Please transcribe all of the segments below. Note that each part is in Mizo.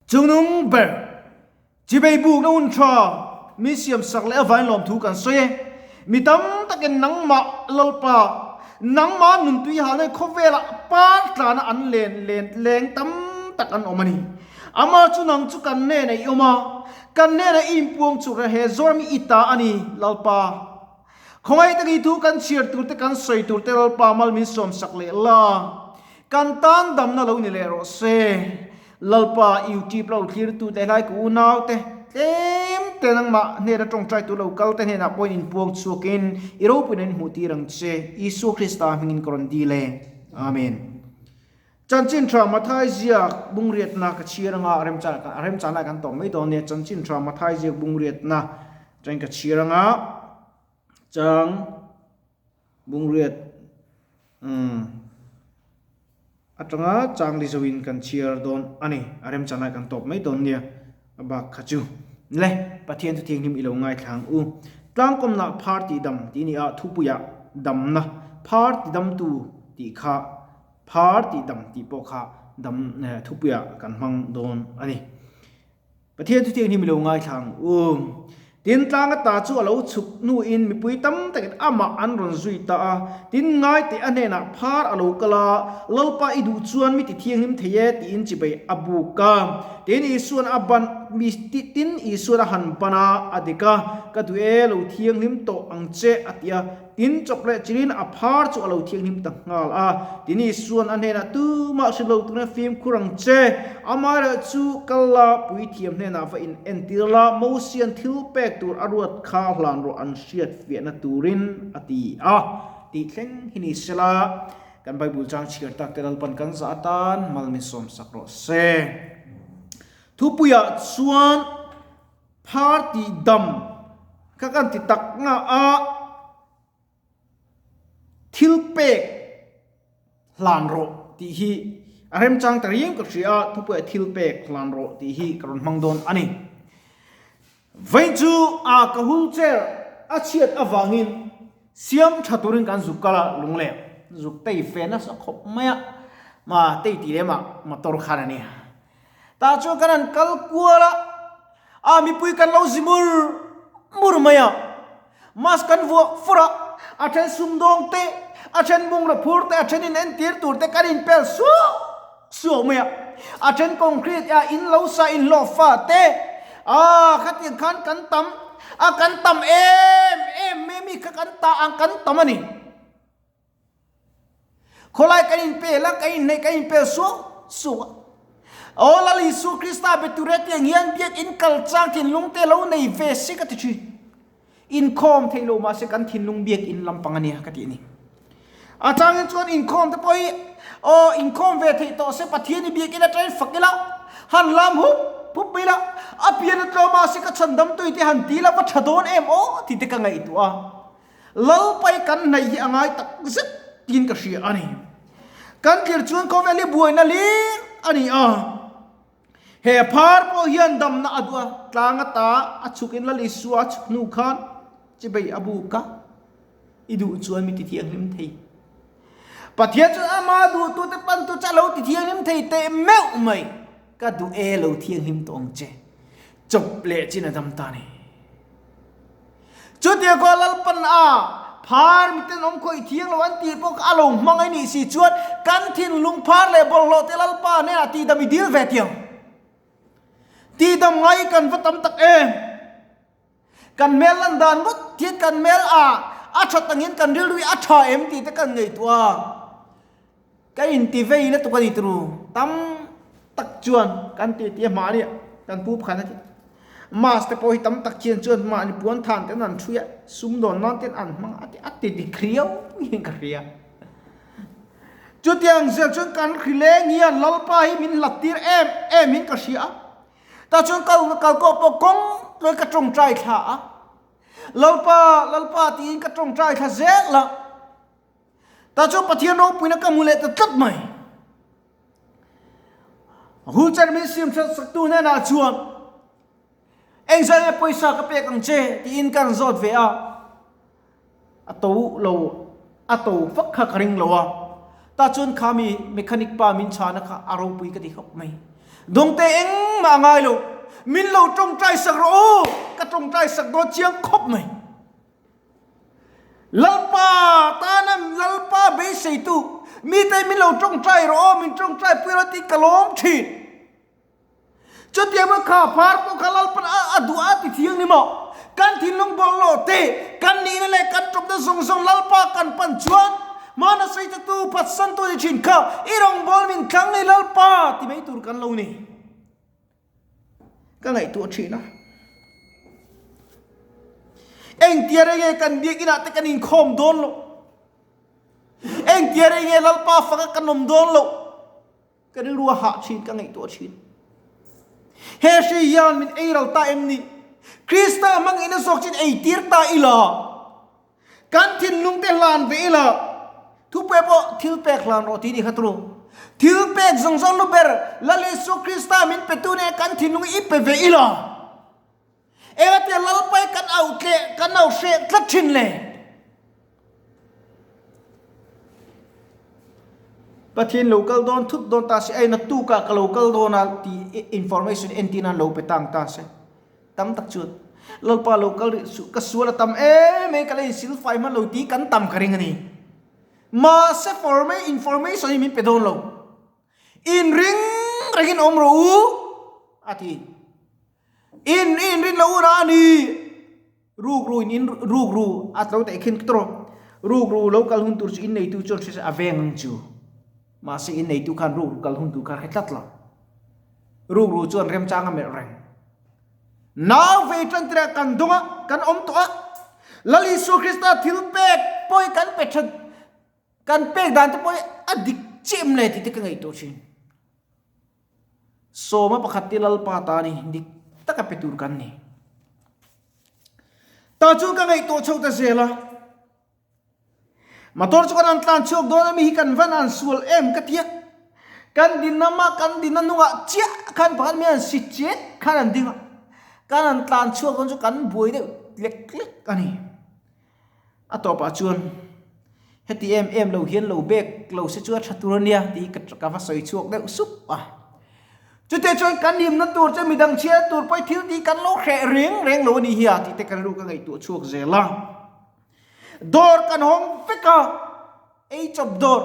Chungnung ber, chibei bukna hun tha min siam sak leh avangin lawmthu kan sawi e. Mi tam takin nangmah Lalpa, nangmah nuntui halna khawvelah par tlana an len len leng tam tak an awm a ni. Amah chu nang chu kan hnenah i awm a, kan hnenah i inpuang chhuk reng he Zoram i ta a ni, Lalpa. Khawngaih tak i thu kan chhiar tur te kan sawi tur te Lalpa mal min sawm sak leh la, kan tan damna lo ni leh rawh se. Lalpa YouTube lo thlir tu te hlai ka unau te tlem te nangmah hnena tawngtai tur lo kal te hnenah pawhin inpuang chhuakin i ropuina in hmuh tir ang che Isua Krista hmingin ka rawn dil e. Amen. Chanchin tha Mathai ziak bungriatna ka chhiar anga a remchan a remchan lai kan tawp mai dawn nia Chanchin tha Mathai ziak bungriatna chang ka chhiar anga chang Bungriat umm atanga changli zoin kan chhiar dawn a ni. A remchana kan tawp mai dawn nia a bak kha chu. Le, Pathian thu thianghlim i lo ngaithla ang u. Tlangkawmna phar tih dam tih ni a thupuiah damna phar ti damtu tih kha phar tih dam tih pawh kha dam thupuiah kan hmang dawn a ni. Pathian chu tiang hi mi lo ngaithla ang u. Tin, tlang ata chu a lo chhuk hnuin mipui tam takin amah an rawn zui ta a. Tin, ngaite a hnenah phar a lo kal a, Lalpa i duh chuan mi ti thianghlim thei e, tiin chibei a buk a. Tin, Isuan a ban, mi, tin, Isuan a han ban a, a dik a, Ka duh e, lo thianghlim tawh ang che, a ti a. Tin, chawp leh chilin a phar chu a lo thianghlim ta nghal a. Tin, Isuan a hnenah, Tumah hre lo turin fimkhur ang che. Amaherawh chu kal la, puithiam hnenah va in entir la, Mosian thil pek tur a ruat kha hlan rawh an hriat fiahna turin, a ti a. Tih thleng hi ni sela, kan Bible chang chhiar tak te Lalpan kan zah atan mal min sawmsak rawh se. Thupuiah chuan. Phar tih dam kha kan ti tak nga a, thil pek hlan rawh tih hi a remchang ta riau ka hria a, thupui ah thil pek hlan rawh tih hi ka rawn hmang dawn a ni. Vawiin chu a ka wheelchair a chhiat avangin siam tha turin kan zuk kal a, lungleh zuk tei fe nasa khawp mai a, ma tei tih lem ah motor khan a nia. Tah chuan kan han kal kual a, a mipui kan lo zi mur mur mai a, mask kan vuah fur a, a then sumdawng te, a then bungraw phur te, a then in entir tur te kan inpel suau suau mai a, a then concrete a in lo sa in hlawh fa te, ah khatiang khan kan tam a, kan tam em em mai mi kha kan tah ang kan tam a ni. Khawlai kan inpel a, kan inhnaih kan inpel suau suau a. Aw Lal Isu Krista be ture tiang hian biakinn kal chang thinlung te lo nei ve se ka ti thin. Inkhawm theih lo mahse kan thinlung biakinn lampang a nia ka ti a ni. A changin chuan inkhawm te pawh hi aw inkhawm ve theih tawh se Pathian i biakinn atangin fak ila, han lam hup hup mai ila, a pian a tlawm mahse ka chhandam tui te han ti ila va tha dawn em aw ti te ka ngaihtuah a. Lalpai kan hnaih hi a ngai tak zet tiin ka hria a ni. Kan thlir chuan khawvel hi buaina lir a ni a. He phar pawh hian damna a duh a, tlang ata a chhukin Lal Isua a chhuk hnu khan chibei a buk a, i duh chuan mi ti thianghlim thei. Pathian chuan ama duhtute pantu chu a lo ti thianghlim thei teh meuh mai. Ka duh e lo thianghlim tawh ang che. Chawp leh chin a dam ta ni. Chutia khaw Lalpan a phar miten awm khawih thiang lo an tih pawh kha a lo hmang a nih si chuan kan thinlung phar leh bawlhhlawh te Lalpa hnenah tihdam i dil ve tiang. Tihdam ngai kan va tam tak em. Kan hmel lan dan ngawt hian kan hmel a a that angin kan rilru hi a tha em tih te kan ngaihtuah a. Ka inti vei lutuk a ni turu tam tak chuan kan ti ti a mahni kan pu pakhat a ti. Mask te pawh hi tam tak chian chuan mahni puan than ten an ṭhui a, sumdawn nan ten an hmang a ti a ti dik riau hian ka hria. Chutiang zel chuan kan hrileng hian Lalpa hi min hlat tir em em in ka hria a. Tah chuan kal kal kawh pawh kawng tluai ka tawngtai thla a. Lalpa Lalpa tiin ka tawngtai thla zel a. Tah chuan Pathian ropuina ka hmu leh ta tlat mai. Wheelchair min siam that saktu hnenah chuan engzah nge pawisa ka pek ang che tiin ka rawn zawt ve a. A to lo, a to vak kha ka ring lo a. Tah chuan kha mi mechanic pa min chhana kha a ropui ka ti khawp mai. Dawngte engmah a ngai lo. Min lo tawngtai sak rawh u. Ka tawngtai sak dawn chiang khawp mai. Lalpa tana Lalpa beiseitu mite min lo tawngtai rawh aw, min tawngtai pui rawh tih ka lawm thin. Chutiang kha phar pawh kha Lalpan a duh a ti thiang ni maw? Kan thinlung bawlhhlawh te, kan nihna leh kan tawpna zawng zawng Lalpa kan pan chuan hmana sawichatu phatsantu ni thin kha i rawngbâwl min thlang ni Lalpa ti mai tur kan lo ni. Ka ngaihtuah thin a. Engtia rei nge kan biakinah te kan inkhawm dawn loh? Engtia rei nge Lalpa faka kan awm dawn loh? Ka rilru a hah thin, ka ngaihtuah thin. He hri hian min ei ral ta em ni? Krista hmangin a zawk chin ei tir ta ila, kan thinlung te hlan ve ila, thupe pawh thil pek hlan rawh tih ni kha turu. Thil pek zawng zawng lu ber Lal Isua Krista min petu nen kan thinlung i pe ve ila. Engati Lalpai kan auh tleh, kan auh hreh tlat thin le? Pathian lo kal dawn thut dawn ta se, ei naktukah ka lo kal dawn a tih information entir nan lo pe tang ta se. Tam tak chuan Lalpa lo kal rih suh, ka sual a tam em em, ka la insilfai hman lo tih kan tam ka ring a ni. Mahse information hi min pe dawn lo. Inring rengin awm rawh u a ti. In in rin lo ura a ni. Rukru in in rukru a tlo teh khin tawh. Rukru lo kal hun tur chu in neitu chuan hre se a veng ang chu. Mahse in neitu khan rukru kal hun tur kha hre tlat lo. Rukru chuan remchang a melh reng. Nau vei tan tirah kan dawng a, kan awm tawh a. Lal Isua Krista thil pek pawi kan pe that kan pek dan te pawh hi a dik chiah em le tih te ka ngaihtuah thin. Sawma pakhat te Lalpa ta ni dik taka pe tur kan ni. Ta chu ka ngaihtuah chho ta zel a. Motor chu kan an tlan chhuak dawn a mi hi kan van an sual em ka tia. Kan din nama kan din na hnungah chiah khan pakhat mi an si chet khan an ding a. Kan an tlan chhuak dawn chu kan buai deuh lek lek a ni. A tawpah chuan heti em em lo hian lo bek lo se chu a tha tur a nia tih hi ka va sawi chhuak deuh sup a. Chutah chuan kan hlimna tur chu midang chhiar tur pawh thil tih kan lo hreh reng reng lo a nih hi a tih te ka rilru ka ngaihtuah chhuak zel a. Dawr kan hawng vek a, ei chawp dawr.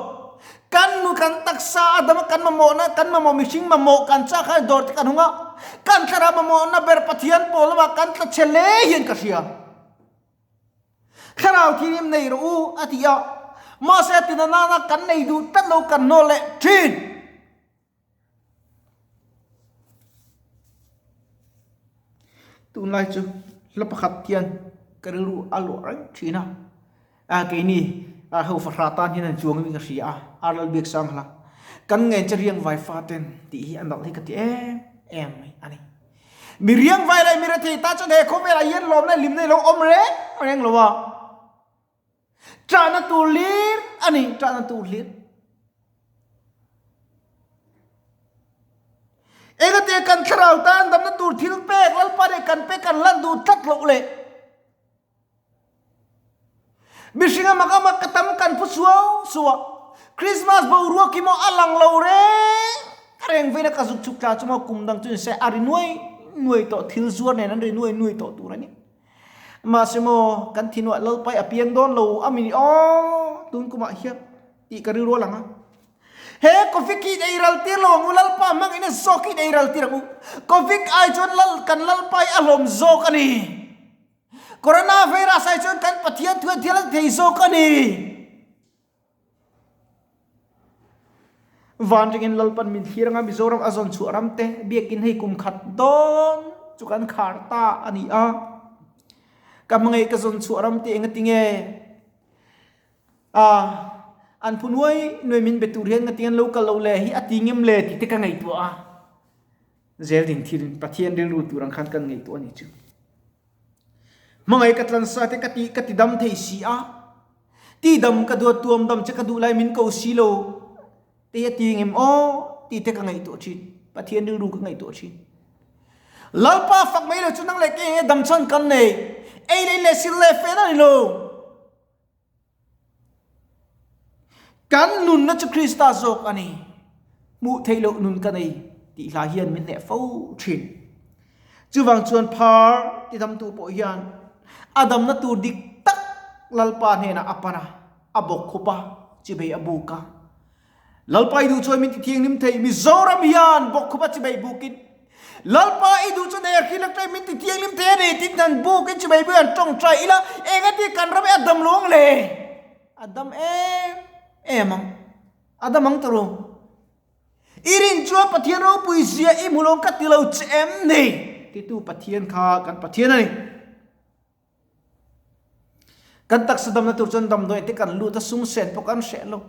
Kan nu kan taksa a dam a, kan mamawhna kan mamawh mihring mamawh kan chak khan dawr te kan hawng a, kan thlarau mamawhna ber Pathian pawl lamah kan tla chhe hle hian ka hria. Thlarau thianghlim nei rawh u a ti a, mahse a tina nana kan nei duh tlat lo kan hnawl leh thin. Tunlai chu hla pakhat hian ka rilru a luah reng thin a, a keini a ho fahra tan hian an chuang in ka hria a, Arlal Biaksang hla kan ngen che riang vai fa ten tih hi a nalh hi ka ti em em mai a ni. Mi riang vai leh mi rethei ta chuan he khawvelah hian lawm leh hlimna hi lo awm reng reng lo a. Ṭahna tur hlir a ni, ṭahna tur hlir. Engate kan thlarau tan damna tur thil pek Lalpa leh kan pek kan lan duh tlat loh le. Mihring a mak a mak ka tam kan phu suau suau a, Christmas boruak hi maw a lang lo reng reng veina ka zuk chhuk tla chu maw kum dang chu ni se a ri nuai nuai tawh thil zuar nen an ri nuai nuai tawh tur a ni. Mahse maw kan thinuah Lalpai a piang dawn lo a mi aw tun kumah hian tih ka rilru a lang a. He Covid hi in ei ral tir lo ang u Lalpa hmang in a zawk hi in ei ral tir ang u. Covid ai chuan Lal kan Lalpai a hlawm zawk a ni. Corona virus ai chuan kan Pathian thu thil a ti thei zawk a ni. Van ringin Lalpan min thlir anga Mizoram a zawn chhuah ram te biakin hei kum khat dawn chu kan khar ta a ni a. Ka hmangaih ka zawn chhuah ram te engati nge a an phu nuai nuai min be tur hian ngati an lo kal lo le hi a ti ngem le tih te ka ngaihtuah a. Zel ding thil Pathian rilru tur ang khan kan ngaihtuah a ni chu. Hmangaih ka tlansa te ka ti ka ti dam thei si a, ti dam ka duat tuam dam che ka duh lai min ko si lo te hi a ti ngem aw ti te ka ngaihtuah thin. Pathian rilru ka ngaihtuah thin. Lalpa fak mai lo chu nang leh kei nge dam chhan kan nei. Ei leh in leh sil leh fen a ni lo. Kan nunna chu Krista zawk a ni. Hmuh theih loh nun ka nei. tih hla hian min hneh fo thin. Chuvang chuan phar tidamtu pawh hian a damna tur dik tak Lalpa hnenah a pan a, a bawk khup a, chibei a buk a. Lalpa i duh chuan min ti thianghlim thei, Mizoram hian bawk khup a chibei bukin Lalpa i duh chuan er khi lak ṭai min ti thianghlim thei a ni tin han bukin chibei bui han ṭawngṭai ila engati kan ram hi a dam lo ang le? A dam em em ang, a dam ang tawh lo. I rin chuan Pathian ropui zia i hmu lo ka ti lo che em ni? Titu Pathian kha kan Pathian a ni. Kan taksa damna tur chuan damdawi te kan lut a, sum sen pawh kan hreh lo.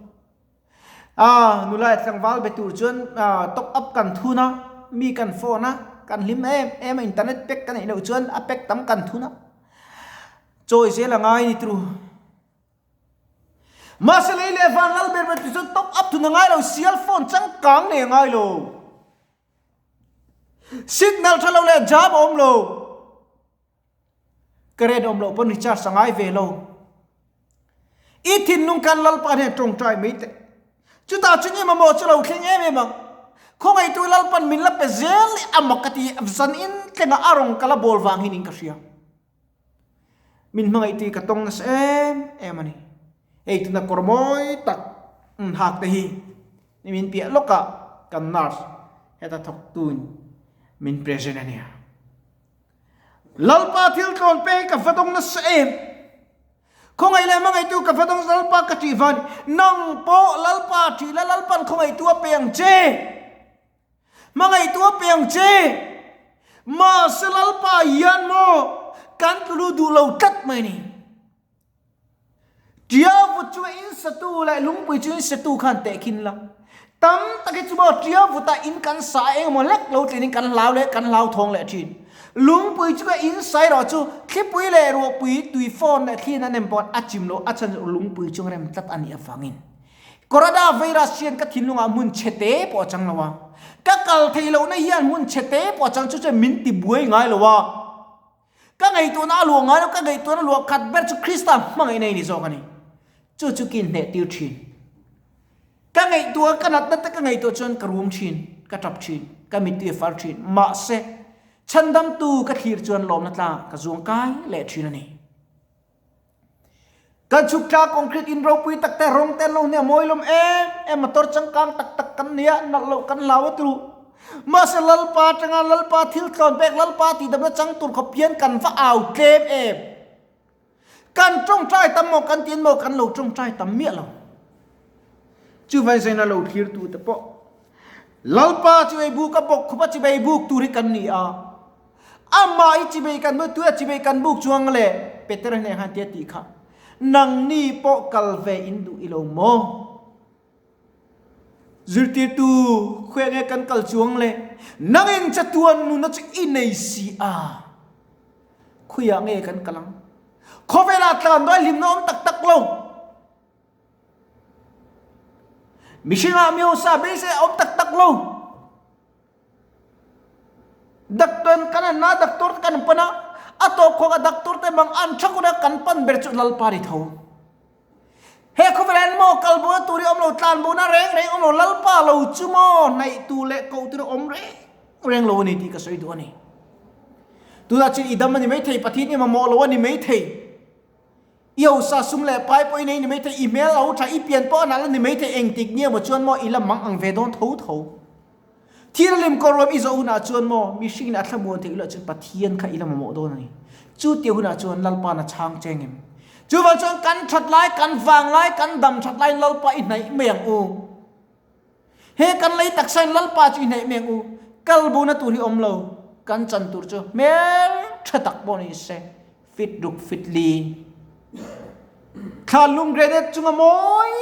A nula leh tlangval be tur chuan top up kan thun a, mi kan phone a, kan hlim em em a, internet pack ka neih loh chuan a pack tam kan thun a. Chawi zel a ngai ni tru. Mahse lei leh van lal ber ber ti chuan top up thun a ngai lo, sial phone changkang nei a ngai lo. Signal tha lo leh jam a awm lo. Current awm loh pawn recharge a ngai ve lo. I thinlung khan Lalpa hnen tawngtai mai teh. Chutah chu ni mamawh chu lo thleng em em ang. Khawngaihtu Lalpan min la pe zel a mak ka ti, zan in thlengah a rawn kal a bawl vang hian in ka hria. Min hmangaih tih ka tawng nasa em em a ni. Hei tuna kawr mawi tak hak te hi ni min piah lawkah kan nurse heta thawktuin min present a nia. Lalpa thil tlawn pe hi ka va dawng nasa em. Khawngaih leh hmangaihtu ka va dawng Lalpa ka ṭih van nang pawh Lalpa ṭih la Lalpan khawngaihtu a pe ang che. Hmangaihtu a pe ang che. Mahse Lalpa hian maw kan tlu duh lo tlat mai ni. Ṭiauvut chu in satu leh lungpui chu in satu khan tehkhin la. Tam tak hi chu maw ṭiauvutah in kan sa a engemaw hlek lo tlinin kan hlau leh kan hlauthawng leh ṭhin. Lungpui chu ka in sai rawh chu thlipui leh ruahpui tui fawn leh thliin a nem pawh a chim lo a chhan chu lungpui chung rem tlat a nih avangin. Corona virus hian ka thinlungah hmun chhe te pawh a chang lo a, ka kal theih lohna hian hmun chhe te pawh a chang chu chuan min ti buai ngai lo a, ka ngaihtuahna a luah ngai lo, ka ngaihtuahna luah khat ber chu Krista hmangaihna i ni zawk a ni. Chu chu ka inhneh tir thin. Ka ngaihtuah ka natna te ka ngaihtuah chuan ka rum thin, ka tap thin, ka mittui a far thin. Mahse, chhandamtu ka thlir chuan lawmna tla ka zuang kai leh thin a ni. Kan chhuk tla concrete in ropui tak te rawng te an lo hne a mawi lawm em em motor changkang tak tak kan nia nalh loh kan hlau a turu mahse Lalpa atanga Lalpa thil tlawn pek Lalpa tih damna chang tur khawp hian kan va au tlem em kan tawngtai tam maw kan ti an maw kan lo tawngtai tam miah lo chuvai zaina lo thlir tu te pawh Lalpa chu ei buk a bawk khawp a chibei buk tur hi kan ni a. Amah hi chibei kan bu tuia chibei kan buk chuang le Peter hneh khan tia tih kha nangni pawh kal ve in duh i lo maw? Zirtirtu khuai nge kan kal chuang le nangin chatuan nuna chu i nei si a khuiah nge kan kal ang? Khawvelah tlan dawn hlimna awm tak tak lo. Mihringah mi hausa beisei a awm tak tak lo. Doctor kan an na doctor te kan pan a, a tawp khawk a doctor te mang an tha kun a kan pan ber chu Lalpa ri tho. He khawvel hian maw kal bona tur hi awm lo, tlan bona reng reng awm lo, Lalpa lo chu maw hnaih tur leh koh tur awm reng reng lo a ni tih ka sawi duh a ni. Tunah chuan i dam a ni maithei, Pathian i mamawh lo a ni maithei. I hausa sum leh pai pawh i nei ni maithei, i hmel a ho tha, i pian pawh a nalh a ni maithei, engtik nia maw chuan maw i la mang ang ve dawn tho tho. Thil lim kawr ruam i zawh hunah chuan maw mihringin a thlamuan theih loh chuan Pathian kha i la mamawh dawn a ni. Chu tia hunah chuan Lalpa'n a chhang cheng em? Chuvang chuan kan that lai, kan vang lai, kan dam that laiin Lalpa i hnaih mai ang u. He kan lei taksain Lalpa chu i hnaih mai ang u. Kal bona tur hi awm lo, kan chan tur chu hmel tha tak pawh ni se. Fit ruk fit li. Thla lung grenade chunga mawi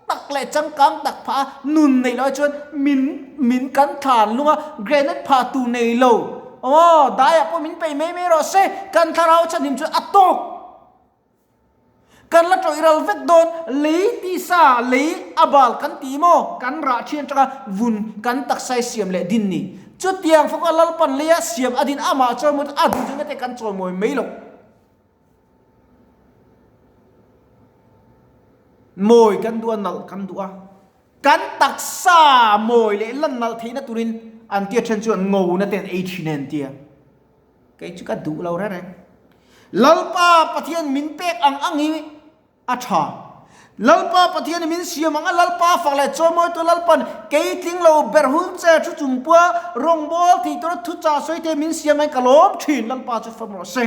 tak leh changkang tak phah a nun nei lo chuan min min kan thlan lunga grenade phah tur nei lo. Aw daiah pawh min pei mai mai rawh se kan thlarau chhanhim chuan a tawk. Kan la tawih ral vek dawn lei tisa lei a bal kan ti maw kan rah thian atanga vun kan taksai siam leh din ni. Chutiang fawka Lalpan leia siam a din amah chawimawi a duh chu te kan chawimawi mai lo. Mawi kan duh a, nalh kan duh a. Kan taksa mawi leh lan nalh theihna turin an tia then chuan ngo na te an ei thin e an tia. Kei chu ka duh lo reng reng. Lalpa Pathian min pek ang ang hi a tha. Lalpa Pathian min siam ang a Lalpa fak leh chawimawi tu Lalpan kei tling lo ber hun che thu chung pua rawngbâwl thei tura thu chah sawi te min siam ang ka lawm thin Lalpa chu fam rawh se.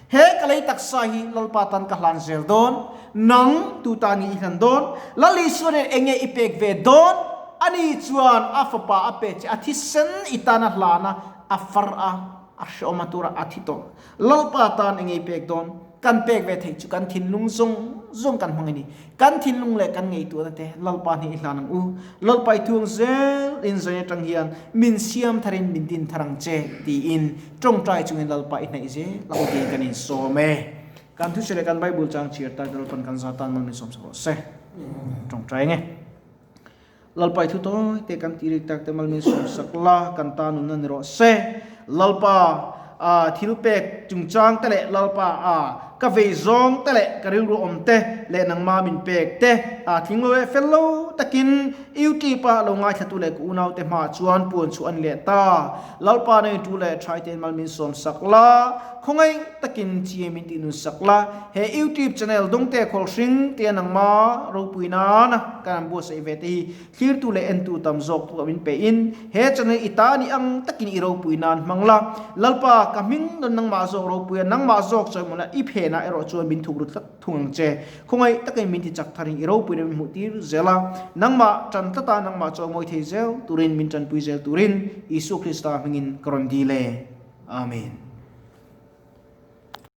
He ka lei taksa hi Lalpa tan ka hlan zel dawn, nang tu tan nge i hlan dawn? Lal Isua nen eng nge i pek ve dawn? Ani chuan a fapa a pe che, a thisen i tan a hlan a, a far a, a hreawm a tura a thi tawh. Lalpa tan eng nge i pek dawn? Kan pek ve theih chu kan thinlung zawng zawng kan hmang a ni. Kan thinlung leh kan ngaihtuahna te Lalpa hnih i hlan ang u. Lalpa i thuang zel in zawn atang hian min siam tharin min din thar ang che tiin tawngtai chungin Lalpa i hnaih zel ang u tiin kan insawm e. Kan thusawi leh kan Bible chang chhiar ta Lalpan kan za tan mal min sawm sak rawh se. Tawngtai nge. Lalpa i thu tawi te kan tih rik tak te mal min sawm sak la, kan ta nunna ni rawh se. Lalpa a thil pek chungchang te leh Lalpa a ka vei zawng te leh ka rilru awm te leh nangma min pek te a tling lo leh fel lo takin YouTube a lo ngaithla tu leh ka unau te hmaah chuan puan chhuah a ni leh ta. Lalpa nei tu leh thai tein mal min sawm sak la, khawngaih takin chiai min tih nun sak la. He YouTube channel Dawngte Khawlhring tia nangma ropui nana kan an buatsaih ve te hi thlirtu leh entu tam zawk tu min pe in he channel i ta ni ang takin i ropui nan hmang la. Lalpa ka hming nawn nangmah zawk ropui a nangmah zawk chawimawn a i phenah erawh chuan min thuk ru tlat thung ang che. Khawngaih takin min ti chak tharin i ropui na min hmuh tir zel a, nangmah tan tlat a nangmah chawimawi thei zel turin min tanpui zel turin Isua Krista hmingin ka rawn dil e. Amen.